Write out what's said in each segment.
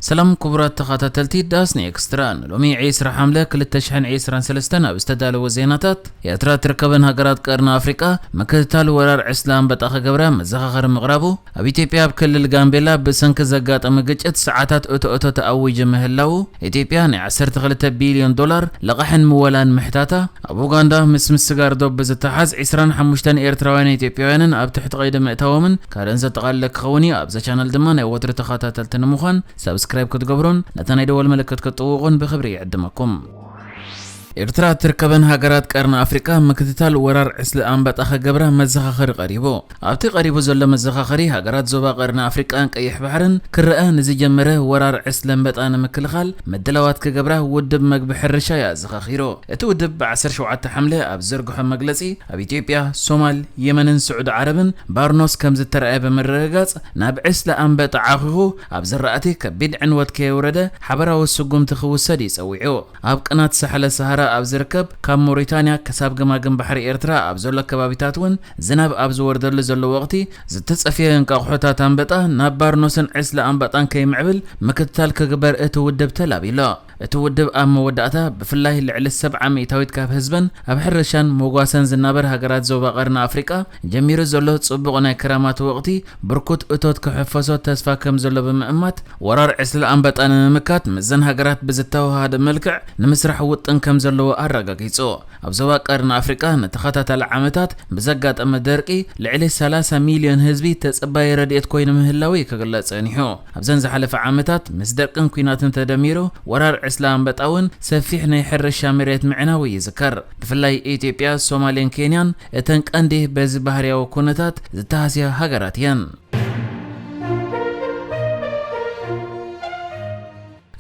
ሰላም ክቡራት ተኸታተልቲ ዳስኒ ኤክስትራ፣ ንሎሚ ዕስራ ሓምለ ክልተ ሽሕን ዕስራን ሰለስተን ኣብ ዝተዳለወ ዜናታት፣ ኤርትራ ትርከበን ሃገራት ቀርኒ ኣፍሪቃ ምክትታል ወራር ዕስለ ኣንበጣ ክገብራ መዘኻኸሪ ምቕራቡ፣ ኣብ ኢትዮጵያ ኣብ ክልል ጋምቤላ ብሰንኪ ዘጋጠመ ግጭት ሰዓታት እቶ እቶ ተኣዊጁ ምህላዉ፣ ኢትዮጵያ ናይ ዓሰርተ ክልተ ቢልዮን ዶላር ልቓሕን ምወላን ምሕታታ፣ ኣብ ኡጋንዳ ምስ ምስጋር ዶብ ብዝተሓዝ ዕስራን ሓሙሽተን ኤርትራውያን ኢትዮጵያውያንን ኣብ ትሕቲ ቀይዲ ምእታዎምን ካልእን ዘጠቓለለ ክኸውን እዩ። ኣብዛ ቻነል ድማ ናይ ወትሩ ተኸታተልቲ ንምዃን ሳብስክራይብ ክትገብሩን ነታ ናይ ደወል ምልክት ክትጥውቑን ብኽብሪ ይዕድመኩም። ኤርትራ ትርከበን ሃገራት ቀርኒ ኣፍሪቃ ምክትታል ወራር ዕስለ ኣንበጣ ክገብራ መዘኻኸሪ ቀሪቡ። ኣብቲ ቀሪቡ ዘሎ መዘኻኸሪ፣ ሃገራት ዞባ ቀርኒ ኣፍሪቃን ቀይሕ ባሕርን ክረኣ ንዝጀመረ ወራር ዕስለ ኣንበጣ ንምክልኻል ምድላዋት ክገብራ ውድብ መግቢ ሕርሻ እዩ ኣዘኻኺሩ። እቲ ውድብ ብ ዓሰርተ ሸውዓተ ሓምለ ኣብ ዘርግሖ መግለጺ፣ ኣብ ኢትዮጵያ፣ ሶማል፣ የመንን ስዑዲ ዓረብን ባርኖስ ከም ዝተረኣየ ብምርግጋጽ፣ ናብ ዕስለ ኣንበጣ ዓኺኹ ኣብ ዘራእቲ ከቢድ ዕንወት ከየውረደ ሓበራዊ ስጉምቲ ክውሰድ እዩ ጸዊዑ። ኣብ ቅናት ሳሕለ ሰሃራ ኣብ ዝርከብ፣ ካብ ሞሪታንያ ክሳብ ገማግም ባሕሪ ኤርትራ ኣብ ዘሎ ከባቢታት እውን ዝናብ ኣብ ዝወርደሉ ዘሎ ወቕቲ፣ ዝተጸፍየ እንቃቑሖታት ኣንበጣ ናብ ባርኖስን ዕስለ ኣንበጣን ከይምዕብል ምክትታል ክግበር እቲ ውድብ ተላብዩ ኣሎ። እቲ ውድብ ኣብ መወዳእታ፣ ብፍላይ ልዕሊ ሰብዓ ሚእታዊት ካብ ህዝበን ኣብ ሕርሻን መጓሰን ዝናበር ሃገራት ዞባ ቀርኒ ኣፍሪቃ፣ ጀሚሩ ዘሎ ጽቡቕ ናይ ክራማት ወቕቲ ብርኩት እቶት ክሕፈሶ ተስፋ ከም ዘሎ ብምእማት፣ ወራር ዕስለ ኣንበጣ ንምምካት ምስዘን ሃገራት ብዝተዋሃደ መልክዕ ንምስራሕ ውጥን ከም ዘለዎ ኣረጋጊጹ። ኣብ ዞባ ቀርኒ ኣፍሪቃ ንተኸታታሊ ዓመታት ብዘጋጠመ ደርቂ ልዕሊ ሰላሳ ሚልዮን ህዝቢ ተጸባዪ ረድኤት ኮይኑ ምህላዉ እዩ ክግለጽ ጸኒሑ። ኣብዘን ዝሓለፈ ዓመታት ምስ ደርቅን ኲናትን ተደሚሩ፣ ወራር ዕስለ ኣንበጣ እውን ሰፊሕ ናይ ሕርሻ መሬት ምዕናዉ ይዝከር። ብፍላይ ኢትዮጵያ፣ ሶማልን ኬንያን እተን ቀንዲ በዚ ባህርያዊ ኩነታት ዝተሃስያ ሃገራት እየን።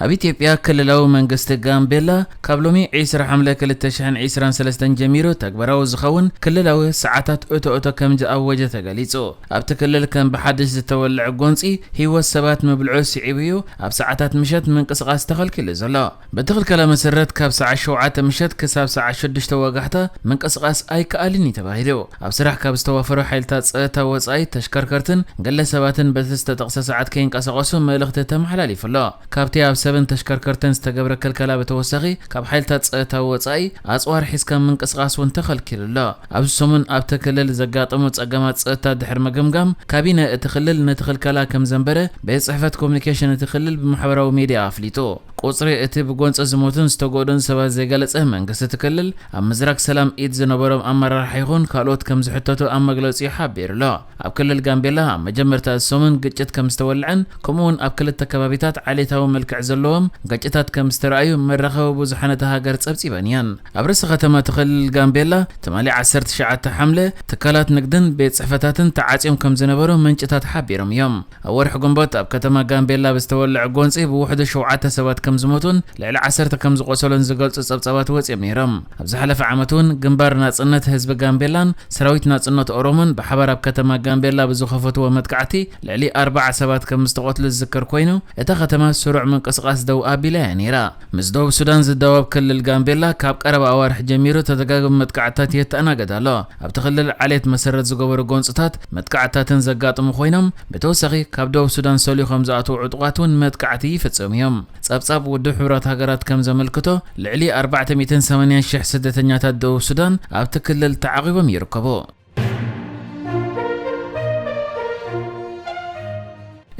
ኣብ ኢትዮጵያ፣ ክልላዊ መንግስቲ ጋምቤላ ካብ ሎሚ ዕስራ ሓምለ ክልተ ሽሕን ዕስራን ሰለስተን ጀሚሩ ተግባራዊ ዝኸውን ክልላዊ ሰዓታት እቶ እቶ ከም ዝኣወጀ ተገሊጹ። ኣብቲ ክልል ከም ብሓድሽ ዝተወልዐ ጎንጺ ህይወት ሰባት ምብልዑ ስዒቡ እዩ ኣብ ሰዓታት ምሸት ምንቅስቓስ ተኸልኪሉ ዘሎ። በቲ ክልከላ መሰረት፣ ካብ ሰዓት ሸውዓተ ምሸት ክሳብ ሰዓት ሽዱሽተ ወጋሕታ ምንቅስቓስ ኣይከኣልን እዩ ተባሂሉ። ኣብ ስራሕ ካብ ዝተዋፈሩ ሓይልታት ጸጥታ ወጻኢ፣ ተሽከርከርትን ገለ ሰባትን በቲ ዝተጠቕሰ ሰዓት ከይንቀሳቐሱ መልእኽቲ ተመሓላሊፉ ኣሎ። ካብቲ ኣብ ሰብን ተሽከርከርትን ዝተገብረ ክልከላ ብተወሳኺ፣ ካብ ሓይልታት ጸጥታ ወጻኢ ኣጽዋር ሒዝካ ምንቅስቓስ እውን ተኸልኪሉ ኣሎ። ኣብዚ ሰሙን ኣብቲ ክልል ዘጋጠሙ ጸገማት ጸጥታ ድሕሪ ምግምጋም፣ ካቢነ እቲ ክልል ነቲ ክልከላ ከም ዘንበረ ቤት ጽሕፈት ኮሙኒኬሽን እቲ ክልል ብማሕበራዊ ሚድያ ኣፍሊጡ። ቁጽሪ እቲ ብጎንጺ ዝሞቱን ዝተጎድኡን ሰባት ዘይገለጸ መንግስቲ እቲ ክልል፣ ኣብ ምዝራግ ሰላም ኢድ ዝነበሮም ኣመራርሓ ይኹን ካልኦት ከም ዝሕተቱ ኣብ መግለጺኡ ሓቢሩ ኣሎ። ኣብ ክልል ጋምቤላ ኣብ መጀመርታ እዚ ሰሙን ግጭት ከም ዝተወልዐን፣ ከምኡ'ውን ኣብ ክልተ ከባቢታት ዓሌታዊ መልክዕ ዘለዎም ግጭታት ከም ዝተረኣዩ መራኸቢ ብዙሓን እታ ሃገር ጸብጺበን እየን። ኣብ ርእሲ ከተማ እቲ ክልል ጋምቤላ፣ ትማሊ ዓሰርተ ትሽዓተ ሓምለ፣ ትካላት ንግድን ቤት ጽሕፈታትን ተዓጽዮም ከም ዝነበሩ ምንጭታት ሓቢሮም እዮም። ኣብ ወርሒ ግንቦት ኣብ ከተማ ጋምቤላ ብዝተወልዐ ጎንጺ ብውሕዱ ሸውዓተ ሰባት ከም ዝሞቱን ልዕሊ ዓሰርተ ከም ዝቖሰሉን ዝገልጹ ጸብጻባት ወጺኦም ነይሮም። ኣብ ዝሓለፈ ዓመት እውን ግንባር ናጽነት ህዝቢ ጋምቤላን ሰራዊት ናጽነት ኦሮሞን ብሓባር ኣብ ከተማ ጋምቤላ ብዝኸፈትዎ መጥቃዕቲ ልዕሊ ኣርባዓ ሰባት ከም ዝተቐትሉ ዝዝከር ኮይኑ፣ እታ ከተማ ስሩዕ ምንቅስቓስ ደው ኣቢላ እያ ነይራ። ምስ ደቡብ ሱዳን ዝዳወብ ክልል ጋምቤላ፣ ካብ ቀረባ ኣዋርሕ ጀሚሩ ተደጋጋሚ መጥቃዕትታት የተኣናገድ ኣሎ። ኣብቲ ክልል ዓሌት መሰረት ዝገበሩ ጎንጽታት መጥቃዕትታትን ዘጋጥሙ ኮይኖም፣ ብተወሳኺ ካብ ደቡብ ሱዳን ሰልዩ ከም ዝኣትዉ ዕጡቓት እውን መጥቃዕቲ ይፍጽሙ እዮም። ጸብጻብ ውድብ ሕቡራት ሃገራት ከም ዘመልክቶ፣ ልዕሊ ኣርባዕተ ሚእትን ሰማንያን ሽሕ ስደተኛታት ደቡብ ሱዳን ኣብቲ ክልል ተዓቒቦም ይርከቡ።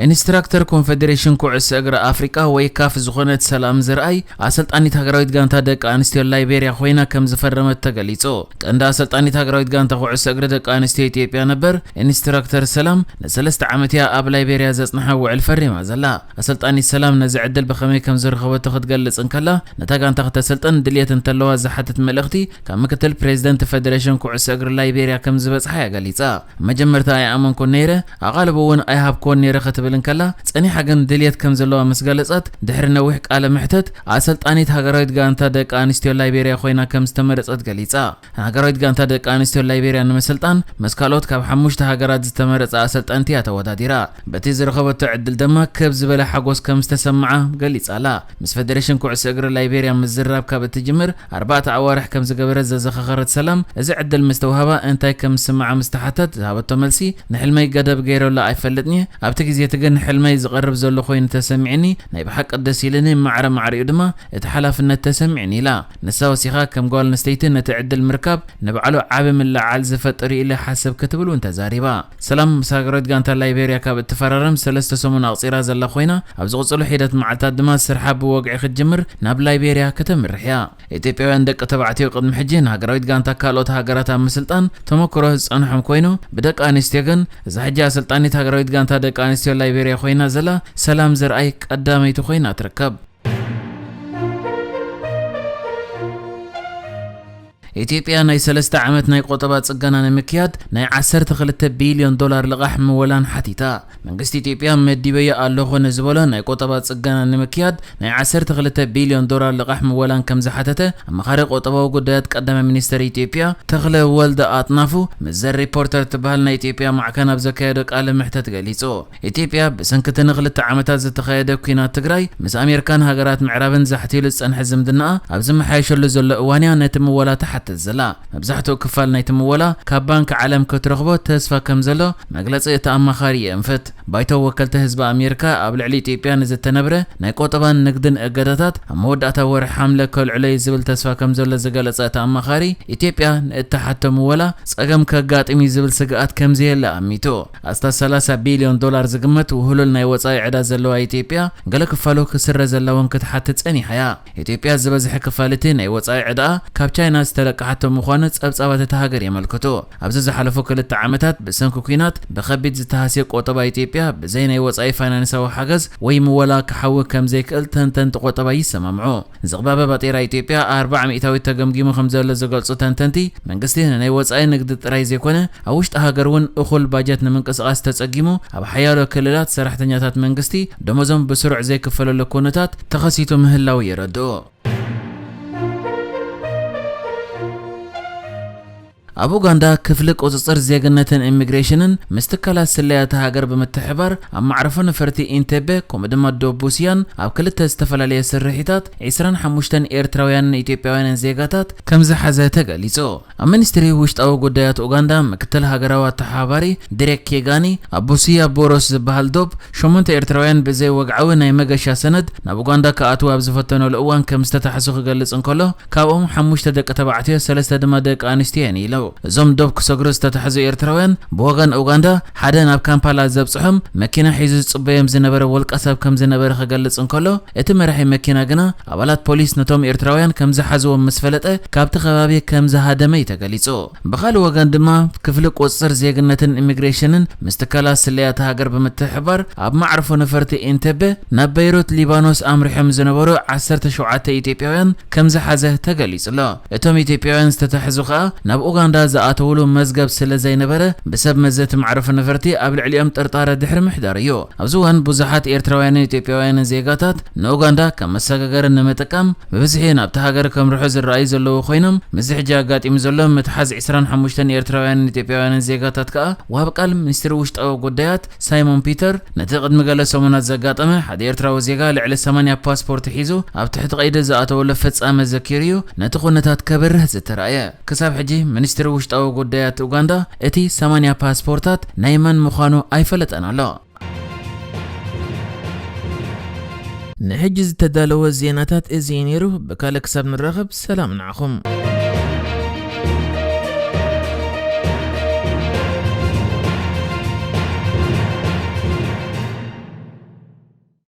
ኢንስትራክተር ኮንፌዴሬሽን ኩዕሶ እግሪ ኣፍሪቃ ወይ ካፍ ዝኾነት ሰላም ዝርኣይ፣ ኣሰልጣኒት ሃገራዊት ጋንታ ደቂ ኣንስትዮ ላይቤርያ ኮይና ከም ዝፈረመት ተገሊጹ። ቀንዲ ኣሰልጣኒት ሃገራዊት ጋንታ ኩዕሶ እግሪ ደቂ ኣንስትዮ ኢትዮጵያ ነበር ኢንስትራክተር ሰላም፣ ንሰለስተ ዓመት እያ ኣብ ላይቤርያ ዘጽንሓ ውዕል ፈሪማ ዘላ። ኣሰልጣኒት ሰላም ነዚ ዕድል ብኸመይ ከም ዝረኸበቶ ክትገልጽ እንከላ፣ ነታ ጋንታ ክተሰልጥን ድልየት እንተለዋ ዝሓትት መልእኽቲ ካብ ምክትል ፕሬዚደንት ፈደሬሽን ኩዕሶ እግሪ ላይቤርያ ከም ዝበጽሓ እያ ገሊጻ። መጀመርታ ኣይኣመንኩን ነይረ፣ ኣቓልቦ እውን ኣይሃብኩዎን ነይረ ክትብል እንከላ፣ ጸኒሓ ግን ድልየት ከም ዘለዋ ምስ ገለጸት፣ ድሕሪ ነዊሕ ቃለ መሕተት፣ ኣሰልጣኒት ሃገራዊት ጋንታ ደቂ ኣንስትዮ ላይቤርያ ኮይና ከም ዝተመረጸት ገሊጻ። ሃገራዊት ጋንታ ደቂ ኣንስትዮ ላይቤርያ ንምስልጣን፣ ምስ ካልኦት ካብ ሓሙሽተ ሃገራት ዝተመረጻ ኣሰልጠንቲ እያ ተወዳዲራ። በቲ ዝረኸበቶ ዕድል ድማ፣ ክብ ዝበለ ሓጎስ ከም ዝተሰምዓ ገሊጻ ኣላ። ምስ ፈደሬሽን ኩዕሶ እግሪ ላይቤርያ ምዝርራብ ካብ እትጅምር ኣርባዕተ ኣዋርሕ ከም ዝገበረት ዘዘኻኸረት ሰላም፣ እዚ ዕድል ምስ ተዋህባ እንታይ ከም ዝስምዓ ምስ ተሓተት ዝሃበቶ መልሲ፣ "ንሕልመይ ገደብ ገይረሉ ኣይፈልጥን እየ። ኣብቲ ግዜ እቲ ግን ሕልመይ ዝቐርብ ዘሎ ኮይኑ ተሰሚዕኒ፣ ናይ ብሓቂ ደስ ኢልኒ፣ ማዕረ ማዕሪኡ ድማ እቲ ሓላፍነት ተሰሚዕኒ ኢላ። ንሳ ወሲኻ ከም ጓል ኣንስተይቲ ነቲ ዕድል ምርካብ ንባዕሉ ዓቢ ምልዕዓል ዝፈጥር እዩ ኢለ ሓሰብ ክትብል እውን ተዛሪባ። ሰላም ምስ ሃገራዊት ጋንታ ላይቤርያ ካብ እትፈራረም ሰለስተ ሰሙን ኣቕጺራ ዘላ ኮይና፣ ኣብ ዝቕጽሉ ሒደት መዓልታት ድማ ስርሓ ብወግዒ ክትጅምር ናብ ላይቤርያ ከተምርሕ እያ። ኢትዮጵያውያን ደቂ ተባዕትዮ ቅድሚ ሕጂ ንሃገራዊት ጋንታ ካልኦት ሃገራት ኣብ ምስልጣን ተመክሮ ዝጸንሖም ኮይኑ፣ ብደቂ ኣንስትዮ ግን እዛ ሕጂ ኣሰልጣኒት ሃገራዊት ጋንታ ደቂ ኣንስትዮ ላይቤርያ ኮይና ዘላ ሰላም ዘርኣይ ቀዳመይቲ ኮይና ትርከብ። ኢትዮጵያ ናይ ሰለስተ ዓመት ናይ ቆጠባ ጽገና ንምክያድ ናይ ዓሰርተ ክልተ ቢልዮን ዶላር ልቓሕ ምወላን ሓቲታ። መንግስቲ ኢትዮጵያ መዲበዮ ኣለኹ ንዝበሎ ናይ ቆጠባ ጽገና ንምክያድ ናይ ዓሰርተ ክልተ ቢልዮን ዶላር ልቓሕ ምወላን ከም ዝሓተተ ኣማኻሪ ቆጠባዊ ጉዳያት ቀዳማይ ሚኒስትር ኢትዮጵያ ተኽለ ወልደ ኣጥናፉ ምስ ዘ ሪፖርተር ትበሃል ናይ ኢትዮጵያ ማዕከን ኣብ ዘካየዶ ቃለ መሕተት ገሊጹ። ኢትዮጵያ ብሰንኪ እቲ ንክልተ ዓመታት ዝተኻየደ ኲናት ትግራይ ምስ ኣሜሪካን ሃገራት ምዕራብን ዛሕቲሉ ዝጸንሐ ዝምድናኣ ኣብ ዝመሓየሸሉ ዘሎ እዋን እያ ነቲ ምወላ ትሓትት ዘላ። መብዛሕትኡ ክፋል ናይቲ ምወላ ካብ ባንክ ዓለም ክትረኽቦ ተስፋ ከም ዘሎ መግለጺ እቲ ኣማኻሪ የእንፍት። ባይቶ ወከልቲ ህዝቢ ኣሜሪካ ኣብ ልዕሊ ኢትዮጵያ ንዝተነብረ ናይ ቆጠባን ንግድን እገዳታት ኣብ መወዳእታ ወርሒ ሓምለ ከልዕሎ እዩ ዝብል ተስፋ ከም ዘሎ ዝገለጸ እቲ ኣማኻሪ፣ ኢትዮጵያ ንእተሓቶ ምወላ ጸገም ከጋጥም እዩ ዝብል ስግኣት ከም ዘየለ ኣሚቱ። ኣስታት ሰላሳ ቢልዮን ዶላር ዝግመት ውህሉል ናይ ወጻኢ ዕዳ ዘለዋ ኢትዮጵያ፣ ገለ ክፋሉ ክስረዘላ እውን ክትሓትት ጸኒሓ እያ። ኢትዮጵያ ዝበዝሐ ክፋል እቲ ናይ ወጻኢ ዕዳኣ ካብ ቻይና ዝተለቀሓቶ ምዃኑ ጸብጻባት እታ ሃገር የመልክቱ። ኣብዚ ዝሓለፉ ክልተ ዓመታት ብሰንኪ ኲናት ብኸቢድ ዝተሃስየ ቆጠባ ኢትዮጵያ ብዘይ ናይ ወጻኢ ፋይናንሳዊ ሓገዝ ወይ ምወላ ክሓዊ ከም ዘይክእል ተንተንቲ ቆጠባ ይሰማምዑ። ዝቕባበ ባጤራ ኢትዮጵያ ኣርብዓ ሚእታዊት ተገምጊሙ ከም ዘሎ ዝገልጹ ተንተንቲ፣ መንግስቲ ንናይ ወጻኢ ንግዲ ጥራይ ዘይኮነ ኣብ ውሽጢ ሃገር እውን እኹል ባጀት ንምንቅስቓስ ተጸጊሙ ኣብ ሓያሎ ክልላት ሰራሕተኛታት መንግስቲ ደሞዞም ብስሩዕ ዘይክፈለሉ ኩነታት ተኸሲቱ ምህላው የረድኡ። ኣብ ኡጋንዳ ክፍሊ ቁጽጽር ዜግነትን ኢሚግሬሽንን ምስ ትካላት ስለያ እታ ሃገር ብምትሕብባር ኣብ ማዕረፎ ነፈርቲ ኢንቴቤ ከምኡ ድማ ዶብ ቡስያን ኣብ ክልተ ዝተፈላለየ ስርሒታት ዒስራን ሓሙሽተን ኤርትራውያንን ኢትዮጵያውያንን ዜጋታት ከም ዝሓዘ ተገሊጹ። ኣብ ሚኒስትሪ ውሽጣዊ ጉዳያት ኡጋንዳ ምክትል ሃገራዊ ኣተሓባባሪ ዲሬክ ኬጋኒ ኣብ ቡስያ ቦሮስ ዝበሃል ዶብ ሸሞንተ ኤርትራውያን ብዘይ ወግዓዊ ናይ መገሻ ሰነድ ናብ ኡጋንዳ ክኣትዉ ኣብ ዝፈተነሉ እዋን ከም ዝተታሕዙ ክገልጽ እንከሎ፣ ካብኦም ሓሙሽተ ደቂ ተባዕትዮ፣ ሰለስተ ድማ ደቂ ኣንስትዮ እየን ኢሉ። እዞም ዶብ ክሰግሩ ዝተታሕዙ ኤርትራውያን ብወገን ኡጋንዳ ሓደ ናብ ካምፓላ ዘብጽሖም መኪና ሒዙ ዝጽበዮም ዝነበረ ውልቀ ሰብ ከም ዝነበረ ክገልጽ እንከሎ፣ እቲ መራሒ መኪና ግና ኣባላት ፖሊስ ነቶም ኤርትራውያን ከም ዝሓዝዎም ምስ ፈለጠ ካብቲ ከባቢ ከም ዝሃደመ እዩ ተገሊጹ። ብኻልእ ወገን ድማ ክፍሊ ቁጽጽር ዜግነትን ኢሚግሬሽንን ምስ ትካላት ስለያ እታ ሃገር ብምትሕብባር ኣብ ማዕርፎ ነፈርቲ ኢንተቤ ናብ በይሩት ሊባኖስ ኣምሪሖም ዝነበሩ ዓሰርተ ሸውዓተ ኢትዮጵያውያን ከም ዝሓዘ ተገሊጹ ኣሎ። እቶም ኢትዮጵያውያን ዝተታሕዙ ከኣ ናብ ኡጋንዳ ዝኣተውሉ መዝገብ ስለ ዘይነበረ ብሰብ መዚ እቲ ማዕርፎ ነፈርቲ ኣብ ልዕሊኦም ጥርጣረ ድሕሪ ምሕዳር እዩ። ኣብዚ እዋን ብዙሓት ኤርትራውያንን ኢትዮጵያውያንን ዜጋታት ንኡጋንዳ ከም መሰጋገሪ ንምጥቃም ብብዝሒ ናብቲ ሃገር ከምርሑ ዝረኣዩ ዘለዉ ኮይኖም፣ ምስዚ ሕጂ ኣጋጢሙ ዘሎ ምትሓዝ ዒስራን ሓሙሽተን ኤርትራውያንን ኢትዮጵያውያንን ዜጋታት ከኣ ወሃቢ ቃል ሚኒስትሪ ውሽጣዊ ጉዳያት ሳይሞን ፒተር ነቲ ቅድሚ ገለ ሰሙናት ዘጋጠመ ሓደ ኤርትራዊ ዜጋ ልዕሊ ሰማንያ ፓስፖርት ሒዙ ኣብ ትሕቲ ቀይዲ ዝኣተወሉ ፍጻመ ዘኪሩ እዩ ነቲ ኩነታት ከብርህ ዝተራእየ። ክሳብ ሕጂ ሚኒስትሪ ውሽጣዊ ጉዳያት ኡጋንዳ እቲ ሰማንያ ፓስፖርታት ናይ መን ምዃኑ ኣይፈለጠን ኣሎ። ንሕጂ ዝተዳለወ ዜናታት እዚ እዩ ነይሩ። ብካልእ ክሳብ ንራኸብ ሰላም ንዓኹም።